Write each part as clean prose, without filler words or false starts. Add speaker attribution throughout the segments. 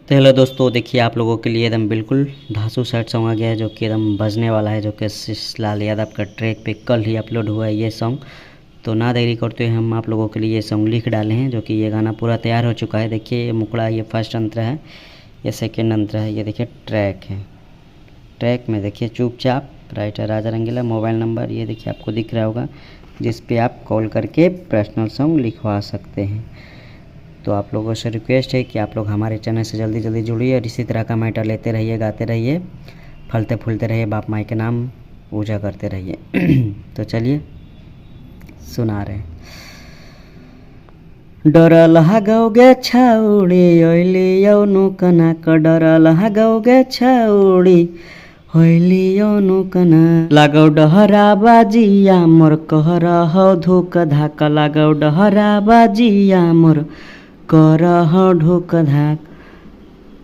Speaker 1: तो हेलो दोस्तों, देखिए आप लोगों के लिए एकदम बिल्कुल धांसू सेट सॉन्ग आ गया है, जो कि एकदम बजने वाला है, जो कि आशीष लाल यादव का ट्रैक पे कल ही अपलोड हुआ है ये सॉन्ग। तो ना देरी करते हुए हम आप लोगों के लिए ये सॉन्ग लिख डाले हैं, जो कि ये गाना पूरा तैयार हो चुका है। देखिए ये मुकड़ा, ये फर्स्ट अंतरा है, ये सेकेंड अंतरा है, ये देखिए ट्रैक है। ट्रैक में देखिए चुपचाप राइटर राजा रंगीला, मोबाइल नंबर ये देखिए आपको दिख रहा होगा, जिस पे आप कॉल करके पर्सनल सॉन्ग लिखवा सकते हैं। तो आप लोगों से रिक्वेस्ट है कि आप लोग हमारे चैनल से जल्दी जल्दी जुड़िए और इसी तरह का मैटर लेते रहिए, गाते रहिए, फलते फूलते रहिए, बाप माई के नाम पूजा करते रहिए। तो चलिए सुना रहे हैं। डर लागौगे छाउडी ओइली यौनु कनाक, डर लागौगे छाउडी होइली यौनु कना, लागौ डहरा बाजिया मोर कहरह धोक धाक, लागौ डहरा बाजिया मोर करह ढोक धाक।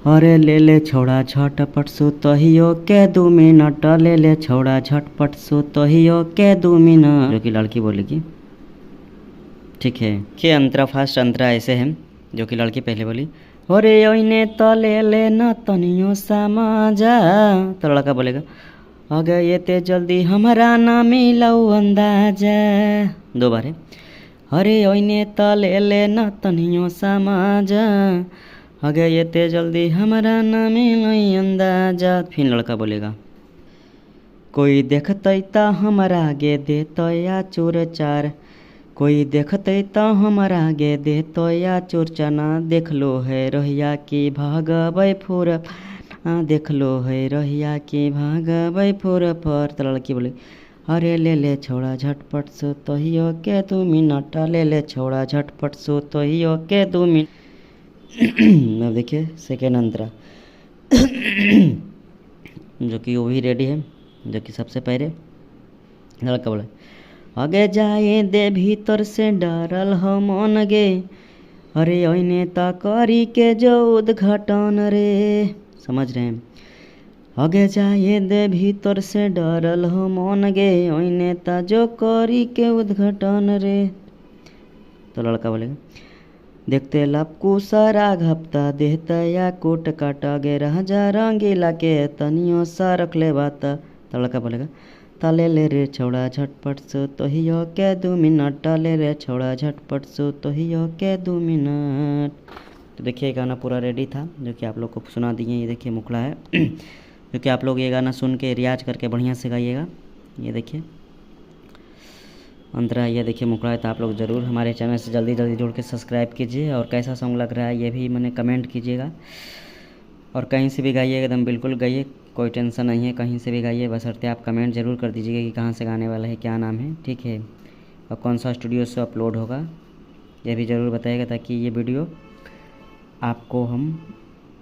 Speaker 1: अरे ले ले छौड़ा झटपट सुतहियो के 2 मिनट, ले ले छौड़ा झटपट सुतहियो के 2 मिनट, जो कि लड़की बोलेगी। ठीक है, के अंतरा फर्स्ट अंतरा ऐसे है, जो कि लड़की पहले बोली, अरे ओइने त ले ले न तनियो समाजा। तो लड़का बोलेगा, अगे ये ते जल्दी हमरा ना मिलौ अंदाजा। दो बार है, अरे ओइने त ले ले न तनियो समाजा, अगे ये ते जल्दी हमरा ना मिलौ अंदाजा। फिर लड़का बोलेगा, कोई देखतै त हमरा गे देतै या चोर चार, कोई देखतै त हमरा गे देतै या चोर चना, देखलो है रहिया की भागबै फुर, देखलो है रहिया की भागबै फुर फर। तो लड़की बोले, अरे ले ले छौड़ा झटपट सो तहियो के 2 मिनट, ले ले छौड़ा झटपट सो तहियो के 2 मिनट। अब देखिए सेकेंड अंतरा, जो कि वो भी रेडी है, जो कि सबसे पहले लड़का बोले, आगे जाए दे भीतर से डरल हो मन गे, अरे ओइने त करी के जो उद्घाटन रे। समझ रहे हैं, आगे जाए दे भीतर से डरल हो मन गे, ओइने त जो करी के उद्घाटन रे। तो लड़का बोलेगा, देखते लपकू सारा घपता देहता या कोट काटा गे राजा रंगीला के तनियो सा रख ले बात। तो लड़का बोलेगा, ले ले रे छौड़ा झटपट सो तोहियो के 2 मिनट, ले रे छौड़ा झटपट सो तोहियो के 2 मिनट। तो देखिए गाना पूरा रेडी था, जो कि आप लोग को सुना दिए। ये देखिए मुखड़ा है, जो कि आप लोग ये गाना सुन के रियाज करके बढ़िया से गाइएगा। ये देखिए अंतरा, ये देखिए मुखड़ा है। तो आप लोग ज़रूर हमारे चैनल से जल्दी जल्दी जुड़ के सब्सक्राइब कीजिए, और कैसा सॉन्ग लग रहा है ये भी मैंने कमेंट कीजिएगा। और कहीं से भी गाइएगा, एकदम बिल्कुल गाइए, कोई टेंशन नहीं है, कहीं से भी गाइए, बशर्ते आप कमेंट ज़रूर कर दीजिएगा कि कहाँ से गाने वाला है, क्या नाम है, ठीक है, और कौन सा स्टूडियो से अपलोड होगा ये भी ज़रूर बताइएगा, ताकि ये वीडियो आपको हम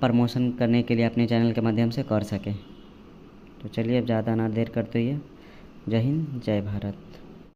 Speaker 1: प्रमोशन करने के लिए अपने चैनल के माध्यम से कर सकें। तो चलिए अब ज़्यादा ना देर करते हुए, जय हिंद, जय भारत।